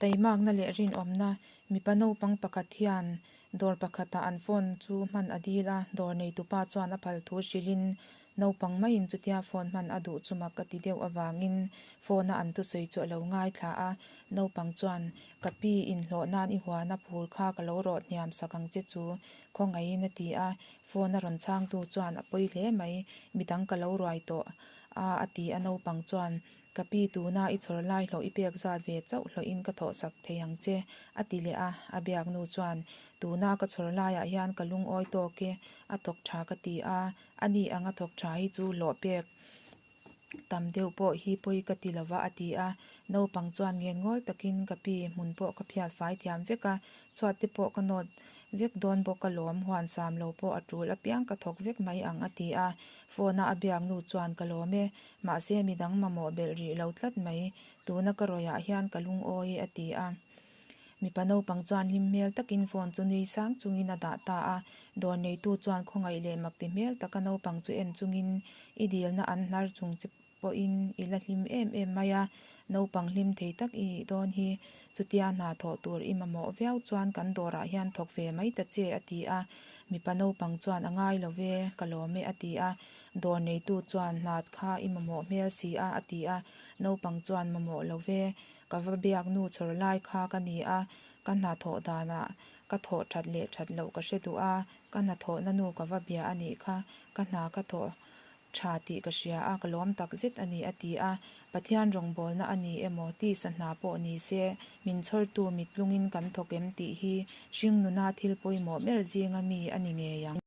Taimakna leh rinawmna, Mipa naupang pakhat hian dawr pakhatah an phone chu hman a dil a, dawr neitupa chuan a phal thu hrilhin naupang maiin chutia phone hman a duh chu mak a ti deuh avangin phone-a an thusawi chu a lo ngaithla a. Naupang chuan, Ka pi, inhlawh nan i huana phul kha ka lo rawh hniam sak ang che chu, khawngaihin a ti a. Phone a rawn chhangtu chuan a pawi hle mai, midang ka lo ruai tawh a a ti a naupang chuan, Ka pi tuna i chhawr lai hlawh i pek zat ve chauh hlawhin ka thawh sak thei ang che, a ti leh a. A biak nu chuan, Tuna ka chhawr laiah hian ka lungawi tawk e, a thawk tha ka ti a, a ni ang a thawk tha hi chu hlawh pek tam deuh pawh hi pawi ka ti lova a ti a. Naupang chuan ngen ngawl takin ka pi hmun pawh ka phiat fai thiam vek a, chhuat te pawh ka nawt vek dawn bawk alawm, huan sam lo pawh a tul apiang ka thawk vek mai ang a ti a. Phone-a a biak nu chuan ka lawm e, mahse midang mamawh belh rih lo tlat mai, tuna ka rawihah hian ka lungawi e a ti a. Mipa naupang chuan hlim hmel takin phone chu nui sang chungin a dah ta a, dawr neitu chuan khawngaih leh makti hmel taka naupang chu en chungin i dilna an hnar chung che pawhin i la hlim em em mai a, naupang hlim thei tak i nih dawn hi, chutia hna thawh tur i mamawh viau chuan kan dawrah hian thawk ve mai ta che a ti a, mipa naupang chuan a ngai lo ve, ka lawm e a ti a, dawr neitu chuan hna kha i mamawh hmel si a a ti a, naupang chuan mamawh lo ve, Ka va biak nu chhawr lai kha ka ni a, ka hnathawh danah ka thawh that leh that loh ka hre duh a, ka hnathawhna nu ka va bia a nih kha, ka hna ka thawh tha tih ka hria a, ka lawm tak zet a ni a ti a. Pathian rawngbawlna a ni emaw, tisa hna pawh ni se, min chhawrtu mitlungin kan thawk em tih hi hringnuna thil pawimawh ber zinga mi a ni ngei ang.